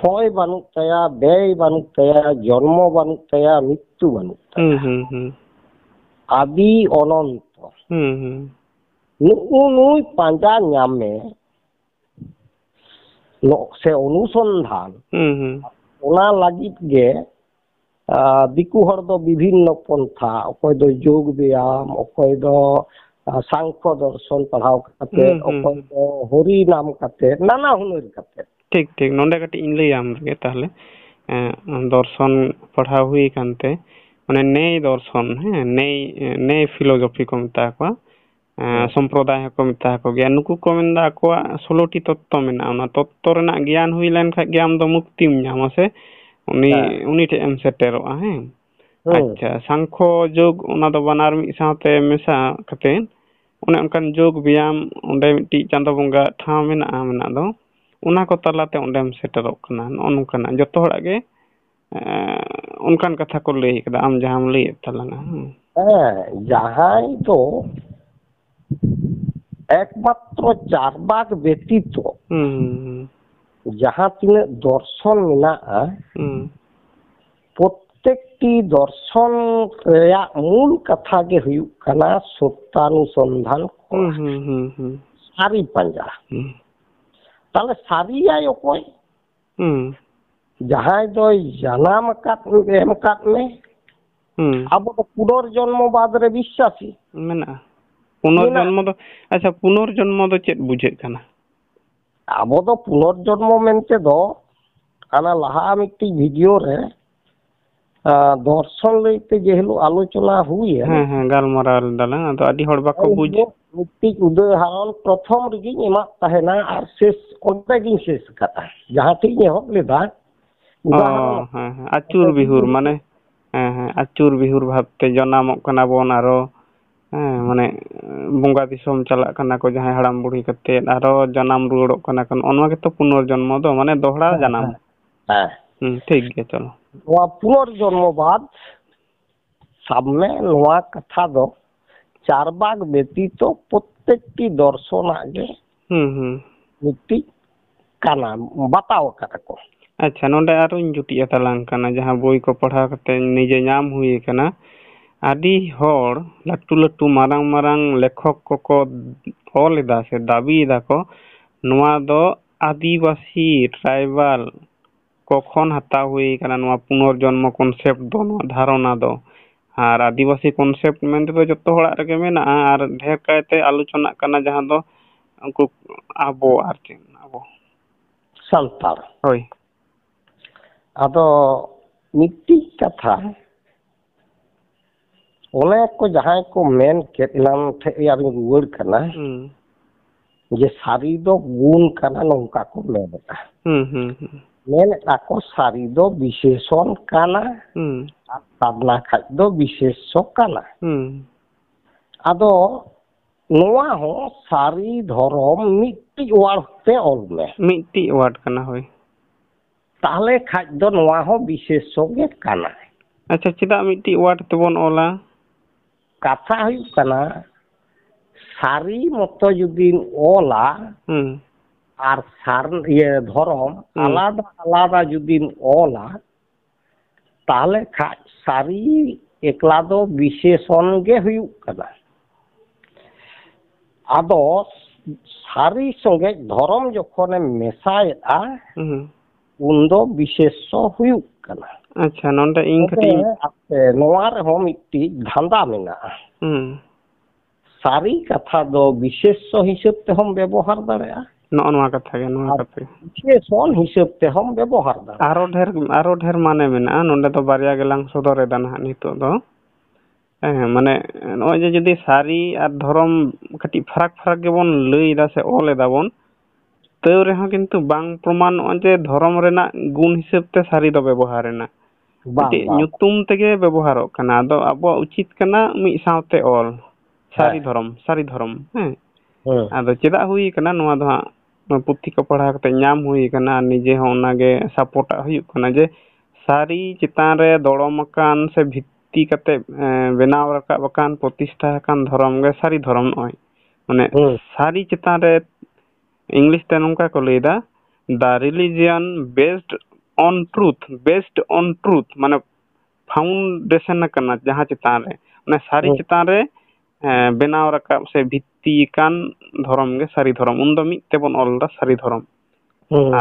ᱦᱚᱭ ᱵᱟᱹᱱᱩᱜ ᱛᱟᱭᱟ, ᱵᱮᱭ ᱵᱟᱹᱱᱩᱜ ᱛᱟᱭᱟ, ᱡᱚᱱᱢᱚ ᱵᱟᱹᱱᱩᱜ ᱛᱟᱭᱟ, ᱢᱨᱤᱛᱛᱩ ᱵᱟᱹᱱᱩᱜ ᱛᱟᱭᱟ᱾ ᱦᱩᱸ, ᱦᱩᱸ, ᱦᱩᱸ᱾ ᱟᱫᱤ ᱚᱱᱚᱱᱛᱚ᱾ ᱦᱩᱸ, ᱦᱩᱸ᱾ ᱱᱩᱜᱼᱩ ᱱᱩᱭ ᱯᱟᱸᱡᱟ ᱧᱟᱢᱮ ᱱᱚᱜ-, ᱥᱮ ᱚᱱᱩᱥᱚᱱᱫᱷᱟᱱ, ᱦᱩᱸ, ᱦᱩᱸ᱾ ᱚᱱᱟ ᱞᱟᱹᱜᱤᱫ ᱜᱮ, ᱟ, ᱫᱤᱠᱩ ᱦᱚᱲ ᱫᱚ ᱵᱤᱵᱷᱤᱱᱱᱚ ᱯᱚᱱᱛᱷᱟ, ᱚᱠᱚᱭ ᱫᱚ ᱡᱳᱜᱽ ᱵᱮᱭᱟᱢ, ᱚᱠᱚᱭ ᱫᱚ, ᱟ, ᱥᱟᱝᱠᱷᱚ ᱫᱚᱨᱥᱚᱱ ᱯᱟᱲᱦᱟᱣ ᱠᱟᱛᱮ, ᱦᱩᱸ, ᱦᱩᱸ, ᱚᱠᱚᱭ ᱦᱩᱸ᱾ ᱫᱚ ᱦᱚᱨᱤ ᱱᱟᱢ ᱠᱟᱛᱮ, ᱱᱟᱱᱟ ᱦᱩᱱᱟᱹᱨ ᱠᱟᱛᱮ᱾ ᱴᱷᱤᱠ, ᱴᱷᱤᱠ᱾ ᱱᱚᱰᱮ ᱠᱟᱹᱴᱤᱡ ᱤᱧ ᱞᱟᱹᱭᱟᱢ ᱞᱮᱜᱮ ᱛᱟᱦᱞᱮ᱾ ᱮᱸ, ᱫᱚᱨᱥᱚᱱ ᱯᱟᱲᱦᱟᱣ ᱦᱩᱭ ᱟᱠᱟᱱ ᱛᱮ, ᱢᱟᱱᱮ ᱱᱮᱭ ᱫᱚᱨᱥᱚᱱ, ᱦᱮᱸ, ᱱᱮᱭ, ᱱᱮᱭ philosophy ᱠᱚ ᱢᱮᱛᱟ ᱠᱚᱣᱟ᱾ ᱮᱸ, ᱦᱮᱸ᱾ ᱥᱚᱢᱯᱨᱚᱫᱟᱭ ᱦᱚᱸᱠᱚ ᱢᱮᱛᱟ ᱟᱠᱚ ᱜᱮᱭᱟ᱾ ᱱᱩᱠᱩ ᱠᱚ ᱢᱮᱱᱫᱟ ᱟᱠᱚᱣᱟᱜ ᱥᱳᱞᱳ ᱴᱤ ᱛᱚᱛᱛᱚ ᱢᱮᱱᱟᱜᱼᱟ᱾ ᱚᱱᱟ ᱛᱚᱛᱛᱚ ᱨᱮᱱᱟᱜ ᱜᱮᱭᱟᱱ ᱦᱩᱭ ᱞᱮᱱᱠᱷᱟᱡ ᱜᱮ ᱟᱢ ᱫᱚ ᱢᱩᱠᱛᱤᱢ ᱧᱟᱢᱟ ᱥᱮ ᱩᱱᱤ, ᱦᱮᱸ᱾ ᱩᱱᱤ ᱴᱷᱮᱡ ᱮᱢ ᱥᱮᱴᱮᱨᱚᱜᱼᱟ, ᱦᱮᱸ᱾ ᱦᱩᱸ᱾ ᱟᱪᱪᱷᱟ, ᱥᱟᱝᱠᱷᱚ ᱡᱳᱜᱽ, ᱚᱱᱟ ᱫᱚ ᱵᱟᱱᱟᱨ ᱢᱤᱫ ᱥᱟᱶᱛᱮ ᱢᱮᱥᱟ ᱠᱟᱛᱮ ᱚᱱᱮ ᱚᱱᱠᱟᱱ ᱡᱳᱜᱽ ᱵᱮᱭᱟᱢ, ᱚᱸᱰᱮ ᱢᱤᱫᱴᱤᱡ ᱪᱟᱸᱫᱚ ᱵᱚᱸᱜᱟ ᱴᱷᱟᱶ ᱢᱮᱱᱟᱜᱼᱟ, ᱢᱮᱱᱟᱜ ᱫᱚ, ᱚᱱᱟ ᱠᱚ ᱛᱟᱞᱟᱛᱮ ᱚᱸᱰᱮᱢ ᱥᱮᱴᱮᱨᱚᱜ ᱠᱟᱱᱟ᱾ ᱱᱚᱜᱼᱚ ᱱᱚᱝᱠᱟᱱᱟᱜ ᱡᱚᱛᱚ ᱦᱚᱲᱟᱜ ᱜᱮ, ᱮᱸ, ᱚᱱᱠᱟᱱ ᱠᱟᱛᱷᱟ ᱠᱚ ᱞᱟᱹᱭ ᱠᱟᱫᱟ, ᱟᱢ ᱡᱟᱦᱟᱸᱢ ᱞᱟᱹᱭᱮᱫ ᱛᱟᱞᱟᱝᱟ᱾ ᱦᱮᱸ᱾ ᱦᱮᱸ, ᱡᱟᱦᱟᱸᱭ ᱫᱚ ᱮᱠᱢᱟᱛᱨᱚ ᱪᱟᱨᱵᱟᱠ ᱵᱮᱛᱤᱛᱚ ᱦᱩᱸ, ᱦᱩᱸ, ᱦᱩᱸ᱾ ᱡᱟᱦᱟᱸ ᱛᱤᱱᱟᱹᱜ ᱫᱚᱨᱥᱚᱱ ᱢᱮᱱᱟᱜᱼᱟ, ᱦᱩᱸ᱾ ᱯᱨᱚᱛᱮᱠᱴᱤ ᱫᱚᱨᱥᱚᱱ ᱨᱮᱭᱟᱜ ᱢᱩᱞ ᱠᱟᱛᱷᱟ ᱜᱮ ᱦᱩᱭᱩᱜ ᱠᱟᱱᱟ ᱥᱚᱛᱟᱱᱩᱥᱚᱱᱫᱷᱟᱱ ᱠᱚᱨᱟ, ᱦᱩᱸ, ᱦᱩᱸ, ᱦᱩᱸ, ᱦᱩᱸ᱾ ᱥᱟᱹᱨᱤ ᱯᱟᱸᱡᱟ᱾ ᱦᱩᱸ᱾ ᱛᱟᱦᱞᱮ ᱥᱟᱹᱨᱤᱭᱟᱭ ᱚᱠᱚᱭ? ᱦᱩᱸ᱾ ᱡᱟᱦᱟᱸᱭ ᱫᱚᱭ ᱡᱟᱱᱟᱢ ᱟᱠᱟᱫ, ᱮᱢ ᱟᱠᱟᱫ ᱢᱮ᱾ ᱦᱩᱸ᱾ ᱟᱵᱚ ᱫᱚ ᱯᱩᱱᱚᱨᱡᱚᱱᱢᱚ ᱵᱟᱫ ᱨᱮ ᱵᱤᱥᱥᱟᱥᱤ᱾ ᱢᱮᱱᱟᱜᱼᱟ᱾ ᱯᱩᱱᱚᱨᱡᱚᱱᱢᱚ ᱢᱮᱱᱟᱜᱼᱟ᱾ ᱫᱚ, ᱟᱪᱪᱷᱟ, ᱯᱩᱱᱚᱨᱡᱚᱱᱢᱚ ᱫᱚ ᱪᱮᱫ ᱵᱩᱡᱷᱟᱹᱜ ᱠᱟᱱᱟ? ᱟᱵᱚ ᱫᱚ ᱯᱩᱱᱚᱨᱡᱚᱱᱢᱚ ᱢᱮᱱᱛᱮ ᱫᱚ, ᱦᱟᱱᱟ ᱞᱟᱦᱟ ᱢᱤᱫᱴᱤᱡ ᱵᱷᱤᱰᱤᱭᱳ ᱨᱮ, ᱟ, ᱫᱚᱨᱥᱚᱱ ᱞᱟᱹᱭᱛᱮ ᱡᱮ ᱦᱤᱞᱳᱜ ᱟᱞᱳᱪᱚᱱᱟ ᱦᱩᱭᱮᱱ, ᱦᱮᱸ, ᱦᱮᱸ, ᱜᱟᱞᱢᱟᱨᱟᱣ ᱞᱮᱫᱟᱞᱟᱝ, ᱟᱫᱚ ᱟᱹᱰᱤ ᱦᱚᱲ ᱵᱟᱠᱚ ᱩᱱ ᱵᱩᱡᱽ᱾ ᱦᱤᱞᱳᱜ ᱢᱤᱫᱴᱤᱡ ᱩᱫᱟᱦᱚᱨᱚᱱ ᱯᱨᱚᱛᱷᱚᱢ ᱨᱮᱜᱤᱧ ᱮᱢᱟᱫ ᱛᱟᱦᱮᱱᱟ ᱟᱨ ᱥᱮᱥ, ᱚᱸᱰᱮ ᱜᱤᱧ ᱥᱮᱥ ᱟᱠᱟᱫᱼᱟ᱾ ᱡᱟᱦᱟᱸ ᱴᱷᱮᱡ ᱤᱧ ᱮᱦᱚᱵ ᱞᱮᱫᱟ, ᱚ, ᱩᱫᱟᱦᱚᱨᱚᱱ ᱦᱮᱸ, ᱦᱮᱸ, ᱟᱹᱪᱩᱨ ᱚᱸᱰᱮ ᱜᱤᱧ ᱵᱤᱦᱩᱨ, ᱥᱮᱥ ᱢᱟᱱᱮ, ᱟᱠᱟᱫᱼᱟ᱾ ᱦᱮᱸ, ᱦᱮᱸ, ᱟᱹᱪᱩᱨ ᱵᱤᱦᱩᱨ ᱵᱷᱟᱵᱛᱮ ᱡᱚᱱᱟᱢᱚᱜ ᱠᱟᱱᱟ ᱵᱚᱱ ᱟᱨᱚ, ᱦᱮᱸ, ᱢᱟᱱᱮ, ᱵᱚᱸᱜᱟ ᱫᱤᱥᱚᱢ ᱪᱟᱞᱟᱜ ᱠᱟᱱᱟ ᱠᱚ ᱡᱟᱦᱟᱸᱭ ᱦᱟᱲᱟᱢ ᱵᱩᱲᱦᱤ ᱠᱟᱛᱮᱫ, ᱟᱨᱚ ᱡᱟᱱᱟᱢ ᱨᱩᱣᱟᱹᱲᱚᱜ ᱠᱟᱱᱟ ᱠᱚ, ᱱᱚᱜᱼᱚ ᱱᱚᱣᱟ ᱜᱮᱛᱚ ᱯᱩᱱᱚᱨᱡᱚᱱᱢᱚ ᱫᱚ, ᱢᱟᱱᱮ ᱫᱚᱦᱲᱟ ᱦᱮᱸ, ᱡᱟᱱᱟᱢ᱾ ᱦᱮᱸ, ᱦᱮᱸ᱾ ᱦᱩᱸ, ᱴᱷᱤᱠ ᱜᱮᱭᱟ, ᱪᱚᱞᱚ᱾ ᱱᱚᱣᱟ ᱯᱩᱱᱚᱨᱡᱚᱱᱢᱚ ᱵᱟᱫ ᱥᱟᱵ ᱢᱮ, ᱱᱚᱣᱟ ᱠᱟᱛᱷᱟ ᱫᱚ ᱪᱟᱨᱵᱟᱠ ᱵᱮᱛᱤᱛᱚ ᱯᱨᱚᱛᱮᱠᱴᱤ ᱫᱚᱨᱥᱚᱱᱟᱜ ᱜᱮ ᱦᱩᱸ, ᱦᱩᱸ᱾ ᱢᱤᱫᱴᱤᱡ ᱠᱟᱱᱟ, ᱵᱟᱛᱟᱣ ᱟᱠᱟᱫᱟ ᱠᱚ᱾ ᱟᱪᱪᱷᱟ, ᱱᱚᱰᱮ ᱟᱨᱚᱧ ᱡᱩᱴᱤᱡ ᱟᱛᱟᱞᱟᱝ ᱠᱟᱱᱟ, ᱡᱟᱦᱟᱸ ᱵᱳᱭ ᱠᱚ ᱯᱟᱲᱦᱟᱣ ᱠᱟᱛᱮ ᱱᱤᱡᱮ ᱧᱟᱢ ᱦᱩᱭ ᱟᱠᱟᱱᱟ᱾ ᱟᱹᱰᱤ ᱦᱚᱲ, ᱞᱟᱹᱴᱩ ᱞᱟᱹᱴᱩ ᱢᱟᱨᱟᱝ ᱢᱟᱨᱟᱝ ᱞᱮᱠᱷᱚᱠ ᱠᱚᱠᱚ ᱚᱞ ᱮᱫᱟ ᱥᱮ ᱫᱟᱹᱵᱤ ᱮᱫᱟ ᱠᱚ, ᱱᱚᱣᱟ ᱫᱚ ᱟᱹᱫᱤᱵᱟᱹᱥᱤ, ᱴᱨᱟᱭᱵᱟᱞ ᱠᱚ ᱠᱷᱚᱱ ᱦᱟᱛᱟᱣ ᱦᱩᱭ ᱟᱠᱟᱱᱟ ᱱᱚᱣᱟ ᱯᱩᱱᱚᱨᱡᱚᱱᱢᱚ ᱠᱚᱱᱥᱮᱯᱴ ᱫᱚ, ᱱᱚᱣᱟ ᱫᱷᱟᱨᱚᱱᱟ ᱫᱚ᱾ ᱟᱨ ᱟᱹᱫᱤᱵᱟᱹᱥᱤ ᱠᱚᱱᱥᱮᱯᱴ ᱢᱮᱱᱛᱮ ᱫᱚ ᱡᱚᱛᱚ ᱦᱚᱲᱟᱜ ᱨᱮᱜᱮ ᱢᱮᱱᱟᱜᱼᱟ, ᱟᱨ ᱰᱷᱮᱨ ᱠᱟᱭᱛᱮ ᱟᱞᱳᱪᱚᱱᱟᱜ ᱠᱟᱱᱟ ᱡᱟᱦᱟᱸ ᱫᱚ ᱩᱱᱠᱩ ᱟᱵᱚ, ᱟᱨ ᱪᱮᱫ, ᱟᱵᱚ᱾ ᱥᱟᱱᱛᱟᱲ᱾ ᱦᱳᱭ᱾ ᱟᱫᱚ ᱢᱤᱫᱴᱤᱡ ᱠᱟᱛᱷᱟ, ᱚᱱᱮ ᱠᱚ ᱡᱟᱦᱟᱸᱭ ᱠᱚ ᱢᱮᱱ ᱠᱮᱫ, ᱮᱱᱟᱝ ᱴᱷᱮᱡ ᱟᱨᱤᱧ ᱨᱩᱣᱟᱹᱲ ᱠᱟᱱᱟ, ᱦᱩᱸ᱾ ᱡᱮ ᱥᱟᱹᱨᱤ ᱫᱚ ᱜᱩᱱ ᱠᱟᱱᱟ, ᱱᱚᱝᱠᱟ ᱠᱚ ᱢᱮᱱᱮᱫᱼᱟ᱾ ᱦᱩᱸ, ᱦᱩᱸ, ᱦᱩᱸ᱾ ᱢᱮᱱᱮᱫᱼᱟ ᱠᱚ ᱥᱟᱹᱨᱤ ᱫᱚ ᱵᱤᱥᱮᱥᱚᱱ ᱠᱟᱱᱟ, ᱦᱩᱸ᱾ ᱟᱨ ᱥᱟᱨᱱᱟ ᱠᱷᱟᱡ ᱫᱚ ᱵᱤᱥᱮᱥᱚ ᱠᱟᱱᱟ᱾ ᱦᱩᱸ᱾ ᱟᱫᱚ ᱱᱚᱣᱟ ᱦᱚᱸ ᱥᱟᱹᱨᱤ ᱫᱷᱚᱨᱚᱢ ᱢᱤᱫᱴᱤᱡ ᱣᱟᱨᱰ ᱛᱮ ᱚᱞ ᱢᱮ᱾ ᱢᱤᱫᱴᱤᱡ ᱣᱟᱨᱰ ᱠᱟᱱᱟ, ᱦᱳᱭ᱾ ᱛᱟᱦᱞᱮ ᱠᱷᱟᱡ ᱫᱚ ᱱᱚᱣᱟ ᱦᱚᱸ ᱵᱤᱥᱮᱥᱚ ᱜᱮ ᱠᱟᱱᱟ᱾ ᱟᱪᱪᱷᱟ, ᱪᱮᱫᱟᱜ ᱢᱤᱫᱴᱤᱡ ᱣᱟᱨᱰ ᱛᱮᱵᱚᱱ ᱚᱞᱟ? ᱠᱟᱛᱷᱟ ᱦᱩᱭᱩᱜ ᱠᱟᱱᱟ, ᱥᱟᱹᱨᱤ ᱢᱚᱛᱚ ᱡᱩᱫᱤᱢ ᱚᱞᱟ ᱦᱩᱸ᱾ ᱟᱨ ᱥᱟᱨ, ᱤᱭᱟᱹ, ᱫᱷᱚᱨᱚᱢ ᱦᱩᱸ᱾ ᱟᱞᱟᱫᱟ ᱟᱞᱟᱫᱟ ᱡᱩᱫᱤᱢ ᱚᱞᱟ, ᱛᱟᱦᱞᱮ ᱠᱷᱟᱡ ᱥᱟᱹᱨᱤ ᱮᱠᱞᱟ ᱫᱚ ᱵᱤᱥᱮᱥᱚᱱ ᱜᱮ ᱦᱩᱭᱩᱜ ᱠᱟᱱᱟ᱾ ᱟᱫᱚ ᱥᱟᱹᱨᱤ ᱥᱚᱸᱜᱮ ᱫᱷᱚᱨᱚᱢ ᱡᱚᱠᱷᱚᱱᱮᱢ ᱢᱮᱥᱟᱭᱮᱫᱼᱟ, ᱦᱩᱸ᱾ ᱩᱱᱫᱚ ᱵᱤᱥᱮᱥᱚ ᱦᱩᱭᱩᱜ ᱠᱟᱱᱟ᱾ ᱟᱪᱪᱷᱟ, ᱱᱚᱰᱮ ᱤᱧ ᱛᱚᱵᱮ ᱠᱟᱹᱴᱤᱡ ᱤᱧ ᱟᱯᱮ ᱱᱚᱣᱟ ᱨᱮᱦᱚᱸ ᱢᱤᱫᱴᱤᱡ ᱫᱷᱟᱸᱫᱟ ᱢᱮᱱᱟᱜᱼᱟ᱾ ᱦᱩᱸ᱾ ᱥᱟᱹᱨᱤ ᱠᱟᱛᱷᱟ ᱫᱚ ᱵᱤᱥᱮᱥᱚ ᱦᱤᱥᱟᱹᱵ ᱛᱮᱦᱚᱸᱢ ᱵᱮᱵᱚᱦᱟᱨ ᱫᱟᱲᱮᱭᱟᱜᱼᱟ, ᱱᱚᱜᱼᱚ ᱱᱚᱣᱟ ᱠᱟᱛᱷᱟ ᱜᱮ, ᱱᱚᱣᱟ ᱟᱨ ᱠᱟᱛᱷᱟ ᱜᱮ᱾ ᱵᱤᱥᱮᱥᱚᱱ ᱦᱤᱥᱟᱹᱵ ᱛᱮᱦᱚᱸᱢ ᱵᱮᱵᱚᱦᱟᱨ ᱫᱟᱲᱮᱭᱟᱜᱼᱟ᱾ ᱟᱨᱚ ᱰᱷᱮᱨ, ᱟᱨᱚ ᱰᱷᱮᱨ ᱢᱟᱱᱮ ᱢᱮᱱᱟᱜᱼᱟ᱾ ᱱᱚᱰᱮ ᱫᱚ ᱵᱟᱨᱭᱟ ᱜᱮᱞᱟᱝ ᱥᱚᱫᱚᱨ ᱮᱫᱟ ᱱᱟᱦᱟᱜ ᱱᱤᱛᱚᱜ ᱫᱚ᱾ ᱦᱮᱸ, ᱢᱟᱱᱮ ᱱᱚᱜᱼᱚᱭ ᱡᱮ ᱡᱩᱫᱤ ᱥᱟᱹᱨᱤ ᱟᱨ ᱫᱷᱚᱨᱚᱢ ᱠᱟᱹᱴᱤᱡ ᱯᱷᱟᱨᱟᱠ ᱯᱷᱟᱨᱟᱠ ᱜᱮᱵᱚᱱ ᱞᱟᱹᱭ ᱮᱫᱟ ᱥᱮ ᱚᱞ ᱮᱫᱟ ᱵᱚᱱ, ᱛᱟᱹᱣ ᱨᱮᱦᱚᱸ ᱠᱤᱱᱛᱩ ᱵᱟᱝ ᱯᱨᱚᱢᱟᱱᱚᱜᱼᱟ ᱡᱮ ᱫᱷᱚᱨᱚᱢ ᱨᱮᱱᱟᱜ ᱜᱩᱱ ᱦᱤᱥᱟᱹᱵ ᱛᱮ ᱥᱟᱹᱨᱤ ᱫᱚ ᱵᱮᱵᱚᱦᱟᱨ ᱮᱱᱟ᱾ ᱵᱟᱝ, ᱢᱤᱫᱴᱤᱡ ᱵᱟᱝ᱾ ᱧᱩᱛᱩᱢ ᱛᱮᱜᱮ ᱵᱮᱵᱚᱦᱟᱨᱚᱜ ᱠᱟᱱᱟ᱾ ᱟᱫᱚ ᱟᱵᱚᱣᱟᱜ ᱩᱪᱤᱛ ᱠᱟᱱᱟ ᱢᱤᱫ ᱥᱟᱶᱛᱮ ᱚᱞ, ᱥᱟᱹᱨᱤ ᱦᱮᱸ᱾ ᱫᱷᱚᱨᱚᱢ, ᱥᱟᱹᱨᱤ ᱫᱷᱚᱨᱚᱢ, ᱦᱮᱸ᱾ ᱦᱮᱸ᱾ ᱟᱫᱚ ᱪᱮᱫᱟᱜ ᱦᱩᱭ ᱠᱟᱱᱟ ᱱᱚᱣᱟ ᱫᱚ ᱦᱟᱸᱜ, ᱱᱚᱣᱟ ᱯᱩᱛᱷᱤ ᱠᱚ ᱯᱟᱲᱦᱟᱣ ᱠᱟᱛᱮ ᱧᱟᱢ ᱦᱩᱭ ᱠᱟᱱᱟ, ᱟᱨ ᱱᱤᱡᱮ ᱦᱚᱸ ᱚᱱᱟᱜᱮ ᱥᱟᱯᱳᱨᱴᱟᱜ ᱦᱩᱭᱩᱜ ᱠᱟᱱᱟ ᱡᱮ ᱥᱟᱹᱨᱤ ᱪᱮᱛᱟᱱ ᱨᱮ ᱫᱚᱲᱚᱢ ᱟᱠᱟᱱ ᱥᱮ ᱵᱷᱤᱛᱛᱤ ᱠᱟᱛᱮ, ᱮᱸ, ᱵᱮᱱᱟᱣ ᱨᱟᱠᱟᱵ ᱟᱠᱟᱱ, ᱯᱨᱚᱛᱤᱥᱴᱷᱟ ᱟᱠᱟᱱ ᱫᱷᱚᱨᱚᱢ ᱜᱮ ᱥᱟᱹᱨᱤ ᱫᱷᱚᱨᱚᱢ᱾ ᱱᱚᱜᱼᱚᱭ ᱢᱟᱱᱮ ᱦᱩᱸ᱾ ᱥᱟᱹᱨᱤ ᱪᱮᱛᱟᱱ ᱨᱮ, ᱤᱝᱞᱤᱥ ᱛᱮ ᱱᱚᱝᱠᱟ ᱠᱚ ᱞᱟᱹᱭᱫᱟ, the religion based on truth, based on truth, ᱢᱟᱱᱮ ᱯᱷᱟᱣᱩᱱᱰᱮᱥᱚᱱ ᱟᱠᱟᱱᱟ ᱡᱟᱦᱟᱸ ᱪᱮᱛᱟᱱ ᱨᱮ, ᱚᱱᱟ ᱥᱟᱹᱨᱤ ᱦᱩᱸ᱾ ᱪᱮᱛᱟᱱ ᱨᱮ, ᱮᱸ, ᱵᱮᱱᱟᱣ ᱨᱟᱠᱟᱵ ᱥᱮ ᱵᱷᱤᱛᱛᱤ ᱟᱠᱟᱱ ᱫᱷᱚᱨᱚᱢ ᱜᱮ ᱥᱟᱹᱨᱤ ᱫᱷᱚᱨᱚᱢ᱾ ᱩᱱᱫᱚ ᱢᱤᱫ ᱛᱮᱵᱚᱱ ᱚᱞ ᱮᱫᱟ ᱥᱟᱹᱨᱤ ᱫᱷᱚᱨᱚᱢ᱾ ᱦᱩᱸ᱾